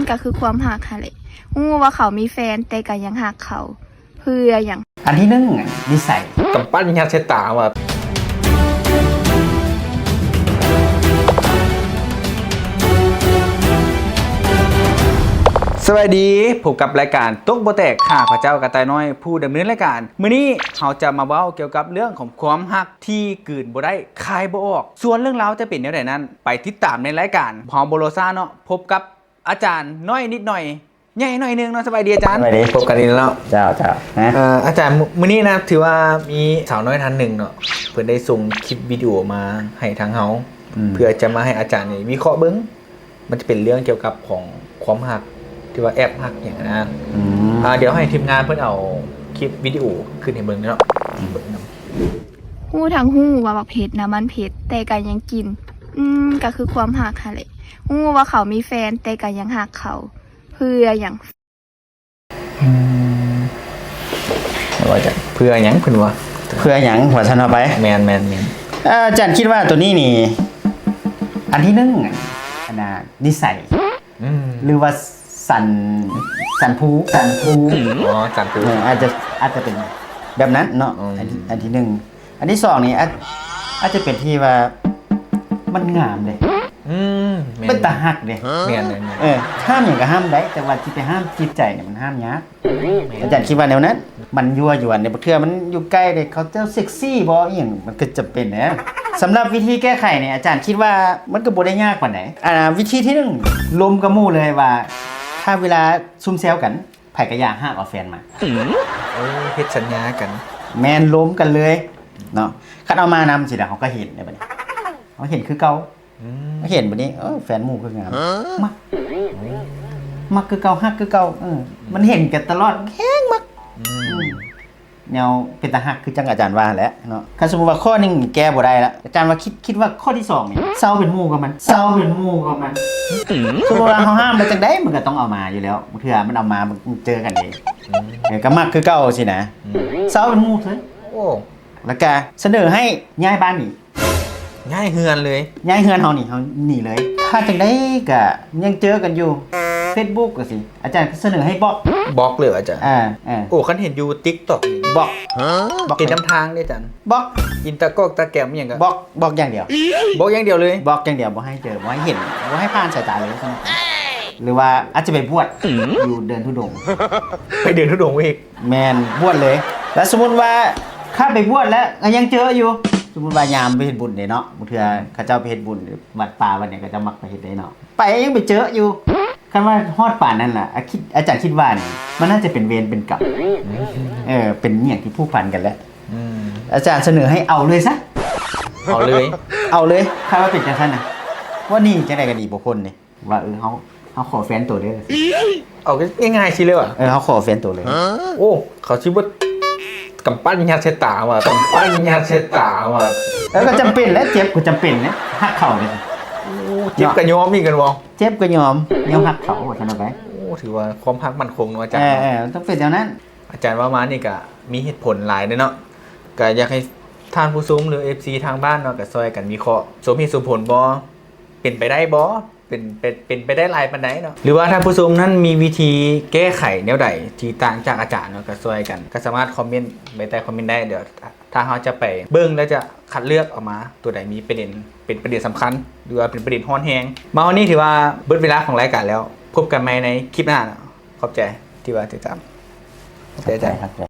ກໍຄືຄວາມຮັກຫັ້ນແຫຼະ. ຮູ້ວ່າເຂົາມີແຟນ ແຕ່ກໍຍັງຮັກເຂົາ. ເພື່ອຫຍັງ? ອັນທີໜຶ່ງ ນິໄສ ກຳປັ້ນຍັດໃສ່ຕາວ່າ. ສະບາຍດີ, ພົບກັບລາຍການຕົກບໍ່ແຕກ, ຂ້າພະເຈົ້າກະຕ່າຍນ້ອຍ ຜູ້ດຳເນີນລາຍການ. ມື້ນີ້ເຮົາຈະມາເວົ້າກ່ຽວກັບເລື່ອງຂອງຄວາມຮັກທີ່ກືນບໍ່ໄດ້ ຄາຍບໍ່ອອກ. ສ່ວນເລື່ອງລາວຈະເປັນແນວໃດນັ້ນ ໄປຕິດຕາມໃນລາຍການ. ເຮົາບໍ່ລໍຊ້າເນາະ, ພົບກັບອາຈານນ້ອຍນິດໜ້ອຍ ໃຫຍ່ໜ້ອຍໜຶ່ງເນາະ. ສະບາຍດີອາຈານ. ສະບາຍດີ, ພົບກັນອີກແລ້ວເນາະ. ເຈົ້າ, ເຈົ້າ. ເອີ ອາຈານ, ມື້ນີ້ນະ ຖືວ່າມີສາວນ້ອຍທ່ານໜຶ່ງເນາະ, ເພິ່ນໄດ້ສົ່ງຄລິບວິດີໂອມາໃຫ້ທາງເຮົາ ອືມ ເພື່ອຈະມາໃຫ້ອາຈານນີ້ວິເຄາະເບິ່ງ. ມັນຈະເປັນເລື່ອງກ່ຽວກັບຂອງຄວາມຮັກ ທີ່ວ່າແອບຮັກຫຍັງນະ. ອືມ ອ່າ ດຽວໃຫ້ທີມງານເພິ່ນເອົາຄລິບວິດີໂອຂຶ້ນໃຫ້ເບິ່ງເນາະ. ເບິ່ງນຳ. ຮູ້ທັງຮູ້ວ່າບັກເຜັດນະມັນເຜັດ ແຕ່ກໍຍັງກິນ. ອືມ ກໍຄືຄວາມຮັກຫັ້ນແຫຼະ. ຮູ້ວ່າເຂົາມີແຟນ ແຕ່ກໍຍັງຮັກເຂົາ. ເພື່ອຫຍັງ? ອືມ ວ່າຈະເພື່ອຫຍັງເພິ່ນວ່າ? ເພື່ອຫຍັງວ່າຊັ້ນເອົາໄປ. ແມ່ນ, ແມ່ນ, ແມ່ນ. ເອີ ອາຈານຄິດວ່າໂຕນີ້ນີ້ ອັນທີໜຶ່ງ ອັນນ່າ ນິໄສ ອືມ ຫຼືວ່າສັນ, ສັນພູ, ສັນພູ. ອໍ ສັນພູ. ເອີ ອາດຈະ, ອາດຈະເປັນແບບນັ້ນເນາະ. ອືມ ອັນ, ອັນທີໜຶ່ງ. ອັນທີສອງນີ້ ອາດ, ອາດຈະເປັນທີ່ວ່າມັນງາມເດ້. ອືມ ແມ່ນ. ເປັນຕາຮັກເດ້. ແມ່ນ, ແມ່ນ, ແມ່ນ. ເອີ ຫ້າມຫຍັງກໍຫ້າມໄດ້, ແຕ່ວ່າຊິໄປຫ້າມຈິດໃຈນີ້ ມັນຫ້າມຍາກ. ອືມ ແມ່ນ. ອາຈານຄິດວ່າແນວນັ້ນ. ມັນຍົວະຢວນເດ້, ບາງເທື່ອມັນຢູ່ໃກ້ເດ້, ເຂົາເຈົ້າເຊັກຊີບໍ ອີ່ຫຍັງ, ມັນກໍຈຳເປັນນະ. ສຳລັບວິທີແກ້ໄຂນີ້ ອາຈານຄິດວ່າມັນກໍບໍ່ໄດ້ຍາກປານໃດ. ອ່າ ວິທີທີໜຶ່ງ ລົມກັບໝູ່ເລີຍວ່າ ຖ້າເວລາຊຸມແຊວກັນ ໃຜກໍຢ່າຫາບເອົາແຟນມາ. ເອີ ເຮັດສັນຍາກັນ. ແມ່ນ, ລົມກັນເລີຍເນາະ. ຄັນເອົາມານຳຊີ້ນະ ເຮົາກໍເຫັນໃນບັດນີ້, ເຮົາເຫັນຄືເກົ່າ. ອືມ ເຫັນບັດນີ້ ເອີ ແຟນໝູ່ຄືງາມ. ຮະ? ມັກ, ມັກຄືເກົ່າ, ຮັກຄືເກົ່າ. ເອີ ມັນເຫັນກັນຕະຫຼອດ, ແຮງມັກ. ອືມ ອືມ ແນວເປັນຕາຮັກຄືຈັ່ງອາຈານວ່າແຫຼະເນາະ. ຄັນສົມມຸດວ່າຂໍ້ໜຶ່ງແກ້ບໍ່ໄດ້ລະ, ອາຈານວ່າຄິດ, ຄິດວ່າຂໍ້ທີສອງນີ້ ເຊົາເປັນໝູ່ກັບມັນ, ເຊົາເປັນໝູ່ກັບມັນ. ສົມມຸດວ່າເຮົາຫ້າມແລ້ວຈັ່ງໃດ ມັນກໍຕ້ອງເອົາມາຢູ່ແລ້ວ. ບາງເທື່ອມັນເອົາມາ ມັນເຈີກັນເອງ. ອືມ ເອີ ກໍມັກຄືເກົ່າຊີ້ນະ. ອືມ ເຊົາເປັນໝູ່ເລີຍ. ໂອ້ ແລ້ວກະສະເໜີໃຫ້ຍ້າຍບ້ານໜີ, ຍ້າຍເຮືອນເລີຍ, ຍ້າຍເຮືອນເຮົາໜີ, ເຮົາໜີເລີຍ. ຖ້າຈັ່ງໃດກະຍັງເຈີກັນຢູ່ ເຟສບຸກຈັ່ງຊີ້, ອາຈານສະເໜີໃຫ້ບລັອກ. ບລັອກເລີຍອາຈານ? ເອີ ເອີ. ໂອ້ ຄັນເຫັນຢູ່ຕິກຕັອກນີ້ ບລັອກ. ຮະ? ບລັອກ. ເຫັນນຳທາງເດ້ອາຈານ? ບລັອກ. ອິນຕາກອກ ຕາແກຣມ ອີ່ຫຍັງກໍ ບລັອກ, ບລັອກຢ່າງດຽວ. ບລັອກຢ່າງດຽວເລີຍ? ບລັອກຢ່າງດຽວ, ບໍ່ໃຫ້ເຈີ, ບໍ່ໃຫ້ເຫັນ, ບໍ່ໃຫ້ຜ່ານສາຍຕາເລີຍ. ຫຼືວ່າອາດຈະໄປບວດ ອືມ ຢູ່ເດີນທຸດົງ. ໄປເດີນທຸດົງອີກ. ແມ່ນ, ບວດເລີຍ. ແລ້ວສົມມຸດວ່າຂ້າໄປບວດແລ້ວກໍຍັງເຈີຢູ່, ສົມມຸດວ່າຍາມໄປເຮັດບຸນເດ້ເນາະ, ບາງເທື່ອເຂົາເຈົ້າໄປເຮັດບຸນວັດປ່າວັດຫຍັງ ເຂົາເຈົ້າມັກໄປເຮັດເດ້ເນາະ, ໄປຍັງໄປເຈີຢູ່. ຄັນວ່າຮອດປານນັ້ນລະ ອາ ຄິດ, ອາຈານຄິດວ່ານີ້ ມັນໜ້າຈະເປັນເວນເປັນກຳ. ເອີ ເປັນອີ່ຫຍັງທີ່ຜູກພັນກັນແຫຼະ. ອືມ ອາຈານສະເໜີໃຫ້ເອົາເລີຍຊະ. ເອົາເລີຍ? ເອົາເລີຍ. ຄັນວ່າເປັນຈັ່ງຊັ້ນນະ ວ່າໜີຈັ່ງໃດກໍໜີບໍ່ພົ້ນເດ້. ວ່າ ເອີ ເຮົາ, ເຮົາຂໍແຟນໂຕເດີ. ເອົາງ່າຍໆຊີ້ເລີຍຫວາ? ເອີ ເຮົາຂໍແຟນໂຕເລີຍ. ຮະ? ໂອ້ ເຂົາຊິບໍ່ ກຳປັ້ນຍັດໃສ່ຕາຫວາ, ກຳປັ້ນຍັດໃສ່ຕາຫວາ. ເອີ ກໍຈຳເປັນແຫຼະ, ເຈັບກໍຈຳເປັນແຫຼະ, ຮັກເຂົາເດ້. ໂອ້ ເຈັບກໍຍອມອີກແມ່ນບໍ່? ເຈັບກໍຍອມ, ຍອມຮັກເຂົາວ່າຊັ້ນເອົາໄປ. ໂອ້ ຖືວ່າຄວາມຮັກໝັ້ນຄົງເນາະອາຈານເນາະ. ເອີ ເອີ ຕ້ອງເປັນແນວນັ້ນ. ອາຈານເວົ້າມານີ້ກໍມີເຫດຜົນຫຼາຍເດ້ເນາະ, ກໍຢາກໃຫ້ທ່ານຜູ້ຊົມ ຫຼື ເອັຟຊີ ທາງບ້ານເນາະ ກໍຊ່ອຍກັນວິເຄາະ ສົມເຫດສົມຜົນບໍ່? ເປັນໄປໄດ້ບໍ່? ເປັນ, ເປັນ, ເປັນໄປໄດ້ຫຼາຍປານໃດເນາະ ຫຼືວ່າທ່ານຜູ້ຊົມນັ້ນມີວິທີແກ້ໄຂແນວໃດທີ່ຕ່າງຈາກອາຈານເນາະ ກໍຊ່ອຍກັນ, ກໍສາມາດຄອມເມັນໄວ້ໃຕ້ຄອມເມັນໄດ້. ດຽວຖ້າເຮົາຈະໄປເບິ່ງ ແລ້ວຈະຄັດເລືອກອອກມາ ຕົວໃດມີປະເດັນ, ເປັນປະເດັນສຳຄັນ ຫຼືວ່າເປັນປະເດັນຮ້ອນແຮງ. ມາຮອດນີ້ຖືວ່າເບິດເວລາຂອງລາຍການແລ້ວ. ພົບກັນໃໝ່ໃນຄລິບໜ້າເນາະ. ຂອບໃຈທີ່ວ່າຕິດຕາມ. ຂອບໃຈ, ຂອບໃຈ.